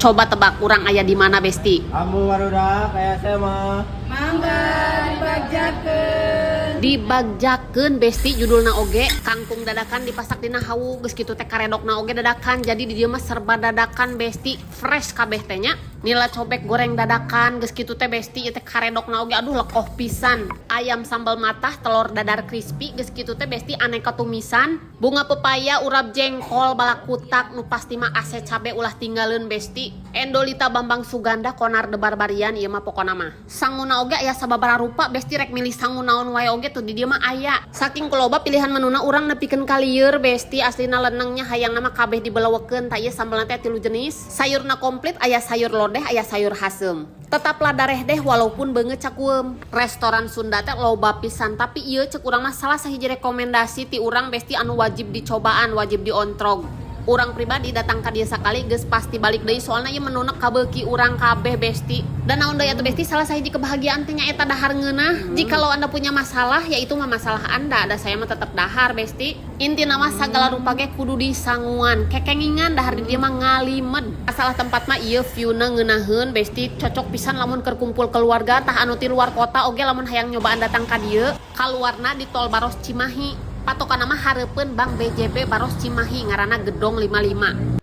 Coba tebak urang aya di mana, Besti? Kamu barudak kayak saya mah. Mangga dibagjakeun. Dibagjakeun, Besti. Judulna oge kangkung dadakan dipasak dina hawu, geus kitu teh karedokna oge dadakan. Jadi di dieu mah serba dadakan, Besti, fresh kabeh teh nya. Nila cobek goreng dadakan, geus kitu teh, Besti, ieu teh karedokna oge aduh lekoh pisan, ayam sambal matah, telur dadar crispy, geus kitu teh, Besti, aneka tumisan, bunga pepaya, urap jengkol, balakutak, nu pasti mah ase cabe ulah tinggaleun, Besti. Endolita Bambang Suganda Konar de Barbarian ieu mah. Pokona mah sanguna oge aya sababaraha rupa, Besti. Rek milih sangu naon wae oge tuh di dieu mah aya. Saking loba pilihan menuna, urang nepikeun ka lieur, Besti. Aslina lenengnya hayang nama kabeh dibelewekeun. Tah, ieu sambelna teh tilu jenis, sayurna komplit, aya sayur lodeh, aya sayur haseum. Tetaplah dareh deh walaupun beungeut cakueum. Restoran Sunda teh loba pisan, tapi ieu cek urang mah salah sahiji rekomendasi ti urang, Besti, anu wajib dicobaan, wajib diontrog. Urang pribadi datang ka dieu sakali geus pasti balik deui, soalna ieu menuna kabeuki urang kabeh, Besti. Dan naon deui atuh, Besti, salah sahiji kebahagiaan teh nyaeta dahar ngeunah. Jikalau Anda punya masalah, ya itu mah masalah Anda, ada saya mah tetep dahar, Besti. Intina mah sagala rupa ge kudu disanguan, kekengingan dahar di dieu mah ngalimed. Masalah tempat mah ieu view-na ngeunaheun, Besti, cocok pisan lamun keur kumpul keluarga. Tah, anu ti luar kota oge lamun hayang nyobaan datang ka dieu, kaluarna di Tol Baros Cimahi, patokan mah hareupeun Bank BJB Baros Cimahi, ngaranna Gedong 55.